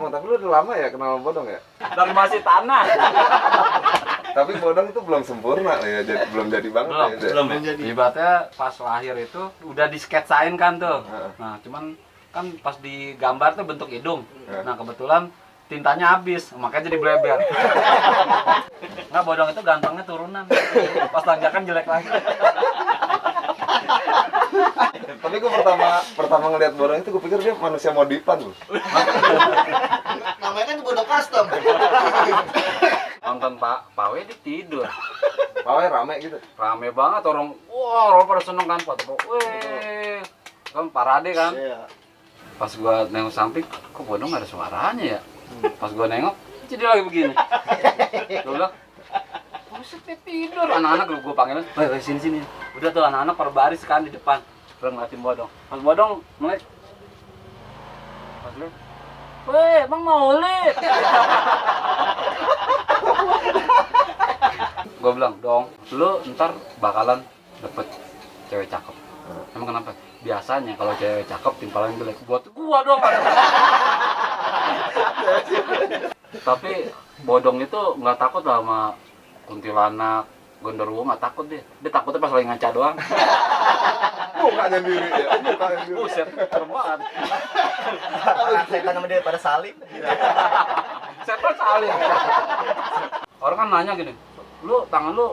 Tapi lu udah lama ya kenal Bodong ya? Dan masih tanah. Tapi Bodong itu belum sempurna ya, belum jadi banget ya. Belum jadi. Ibaratnya pas lahir itu udah disketsain kan tuh. Nah, cuman kan pas digambar tuh bentuk hidung. Nah, kebetulan tintanya habis, makanya jadi bleber. Nggak, Bodong itu gantengnya turunan. Pas tanjakan jelek lagi. Tapi gue pertama ngeliat Bodong itu gue pikir dia manusia modifan loh. Namanya kan Bodong custom. Nonton Pak Pawe dia tidur. Pawe rame gitu. Rame banget orang. Wah, orang pada seneng kan foto. Weh. Kan parade kan. Iya. Pas gua nengok samping, kok Bodong nggak ada suaranya ya? Pas gua nengok, jadi lagi begini. Gua bilang, buset dia tidur. Anak-anak gua panggilin, weh sini. Udah tuh anak-anak per baris kan di depan. Udah ngeliatin Bodong. Pas Bodong melek. Pas lihat, weh Bang Maulid. Gua bilang, dong, lu ntar bakalan dapet cewek cakep. Emang kenapa? Biasanya kalau cewek cakep timpalan jelek buat gua dong. Tapi Bodong itu nggak takut lah sama kuntilanak, genderuwo, nggak takut dia. Dia takutnya pas lagi ngaca doang. Mukanya diri ya. Mukanya diri. Buset, serem banget. Setan sama dia pada saling. Setan saling. Orang kan nanya gini, lu tangan lu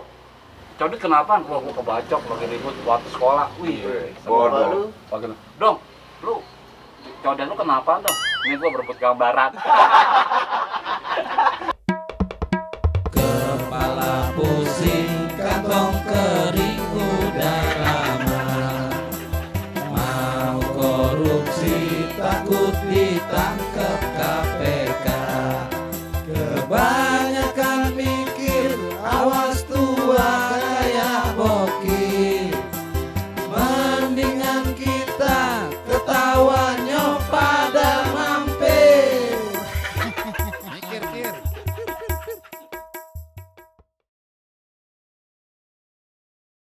codit kenapa? Wah, gua kebacok lagi ribut waktu sekolah. Wih, Bodong. Dong, lu codet lu kenapa dong? Ini gua berebut gambaran.